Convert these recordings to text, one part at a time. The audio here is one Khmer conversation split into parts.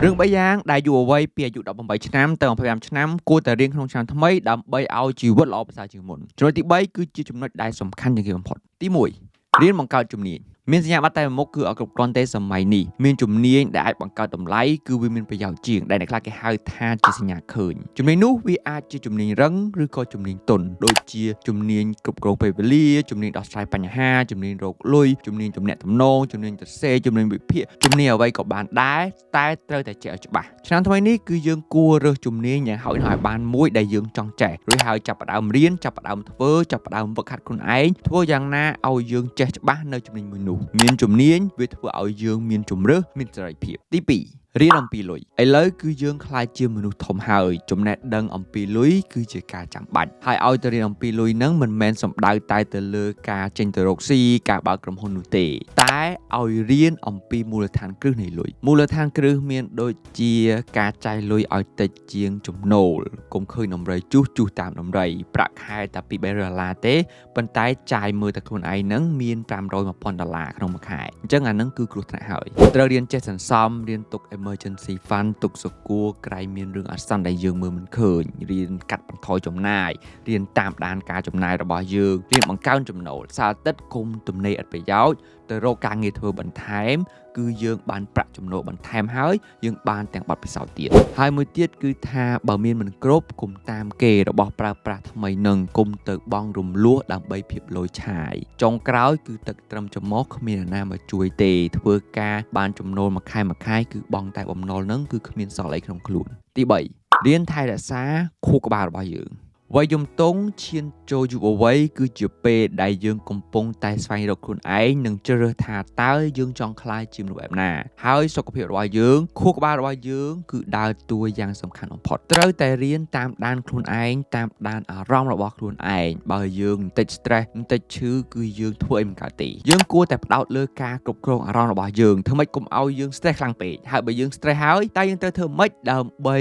រឿង3យ៉ាងដែលយុវវ័យពីអាយុ18ឆ្នាំទៅ25ឆ្នាំគួរតែរៀនក្នុងឆ្នាំថ្មីដើម្បីឲ្យជីវិតល្អប្រសើរជាងមុនចំណុចទី3គឺជាចំណុចដែលសំខាន់ជាងគេបំផុតទី1រៀនបង្កើតជំនាញមានសញ្ញាបត្រតែមួយមុខគឺអត់គ្រប់គ្រាន់ទេសម័យនេះមានជំនាញដែលអាចបង្កើតតម្លៃគឺវាមានប្រយោជន៍ជាងដែលអ្នកខ្លះគេហៅថាជាសញ្ញាឃើញជំនាញនោះវាអាចជាជំនាញរឹងឬក៏ជំនាញទន់ដូចជាជំនាញគ្រប់គ្រងពេលវេលាជំនាញដោះស្រាយបញ្ហាជំនាញរកលុយជំនាញទំនាក់ទំនងជំនាញសរសេរជំនាញវិភាគជំនាញអ្វីក៏បានដែរតែត្រូវតែចេះឲ្យច្បាស់ឆ្នាំថ្មីនេះគឺយើងគួររើសជំនាញយ៉ាងហោចណាស់ឲ្យបានមួយដែលយើងចង់ចេះរួចហើយចាប់ផ្ដើមរៀនចាប់ផ្ដើមធ្វើចាប់ផ្ដើមហ្វឹកហាត់ខ្លួនឯងធ្វើយ៉ាងណាឲ្យយើងចេះច្បាស់នៅជំនាញមួយនោះមានជំនាញវាធ្វើឲ្យយើងមានជម្រើសមានសេរីភាពទី2រៀនអំពីលុយឥឡូវគឺយើងក្លាយជាមនុស្សធំហើយចំណេះដឹងអំពីលុយគឺជាការចាំបាច់ហើយឲ្យទៅរៀនអំពីលុយហ្នឹងមិនមែនសំដៅតែទៅលើការចេញទៅរកស៊ីការបើកក្រុមហ៊ុននោះទេតែឲ្យរៀនអំពីមូលដ្ឋានគ្រឹះនៃលុយមូលដ្ឋានគ្រឹះមានដូចជាការចាយលុយឲ្យតិចជាងចំណូលកុំឃើញដំរីជុះជុះតាមដំរីប្រាក់ខែតែ2-3ដុល្លារទេប៉ុន្តែចាយមើលតែខ្លួនឯងហ្នឹងមាន500 1000ដុល្លារក្នុងមួយខែអញ្ចឹងអាហ្នឹងគឺគ្រោះថ្នាក់ហើយត្រូវរៀនចេះសន្សំរៀនទុក emergency fund ទុកសកួរក្រែងមានរឿងអាសន្នដែលយើងមើលមិនឃើញរៀនកាត់បន្ថយចំណាយរៀនតាមដានការចំណាយរបស់យើងរៀនបង្កើនចំណូលសៅរ៍អាទិត្យគុំទំនេរឥតប្រយោជន៍ទៅរកការងារធ្វើបន្ថែមគឺយើងបានប្រាក់ចំណូលបន្ថែមហើយយើងបានទាំងបទពិសោធន៍ទៀតហើយមួយទៀតគឺថាបើមានមិនគ្រប់គុំតាមគេរបស់ប្រើប្រាស់ថ្មីនឹងគុំទៅបង់រំលោះដើម្បីភាពលយឆាយចុងក្រោយគឺទឹកត្រឹមច្រមុះគ្មានអ្នកណាមកជួយទេធ្វើការបានចំណូលមួយខែមួយខែគឺបង់តែបំណុលនឹងគឺគ្មានសល់អីក្នុងខ្លួនទី3រៀនថែរក្សាខួរក្បាលរបស់យើងវ័យយំទង់ឈានចូលយុវវ័យគឺជាពេលដែលយើងកំពុងតែស្វែងរកខ្លួនឯងនិងជ្រើសរើសថាតើយើងចង់ក្លាយជាមនុស្សបែបណាហើយសុខភាពរបស់យើងខួរក្បាលរបស់យើងគឺដើរតួយ៉ាងសំខាន់បំផុតត្រូវតែរៀនតាមដានខ្លួនឯងតាមដានអារម្មណ៍របស់ខ្លួនឯងបើយើងបន្តិច stress បន្តិចឈឺគឺយើងធ្វើអីមិនកើតទេយើងគួរតែផ្ដោតលើការគ្រប់គ្រងអារម្មណ៍របស់យើងធ្វើម៉េចកុំឲ្យយើង stress ខ្លាំងពេកហើយបើយើង stress ហើយតើយើងត្រូវធ្វើម៉េចដើម្បី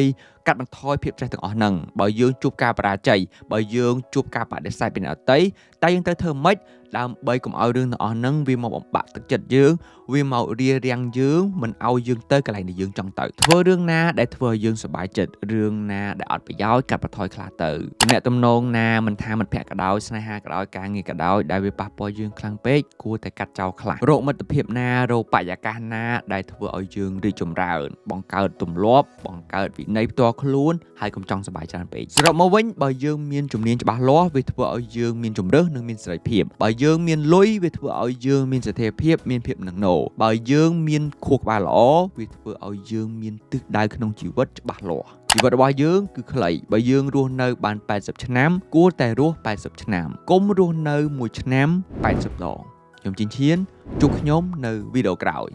កាត់បន្ថយភាព stress ទាំងអស់ហ្នឹងបើយើងជួបការបរាជ័យបើយើងជួបការបដិសេធពីអ្នកដទៃតើយើងត្រូវធ្វើម៉េចដើម្បីកុំឲ្យរឿងទាំងអស់ហ្នឹងវាមកបំបាក់ទឹកចិត្តយើងវាមករារាំងយើងមិនឲ្យយើងទៅកន្លែងដែលយើងចង់ទៅធ្វើរឿងណាដែលធ្វើឲ្យយើងសប្បាយចិត្តរឿងណាដែលអត់ប្រយោជន៍កាត់បន្ថយខ្លះទៅទំនាក់ទំនងណាមិនថាមិត្តភក្តិក៏ដោយស្នេហាក៏ដោយការងារក៏ដោយដែលវាប៉ះពាល់យើងខ្លាំងពេកគួរតែកាត់ចោលខ្លះរកមិត្តភាពណារកបរិយាកាសណាដែលធ្វើឲ្យយើងរីកចម្រើនបង្កើតទម្លាប់បង្កើតវិន័យផ្ទាល់ខ្លួនហើយកុំចង់សប្បាយច្រើនពេកសរុបមកវិញបើយើងមានជំនាញច្បាស់លាស់វាធ្វើឲ្យយើងមានជម្រើសនិងមានសេរីភាពបើយើងមានលុយវាធ្វើឲ្យយើងមានស្ថិរភាពមានភាពនឹងណូបើយើងមានខួរក្បាលល្អវាធ្វើឲ្យយើងមានទិសដៅក្នុងជីវិតច្បាស់លាស់ជីវិតរបស់យើងគឺខ្លីបើយើងរស់នៅបាន80ឆ្នាំគួរតែរស់80ឆ្នាំកុំរស់នៅមួយឆ្នាំ80ដងខ្ញុំជីនឈៀនជួបខ្ញុំនៅវីដេអូក្រោយ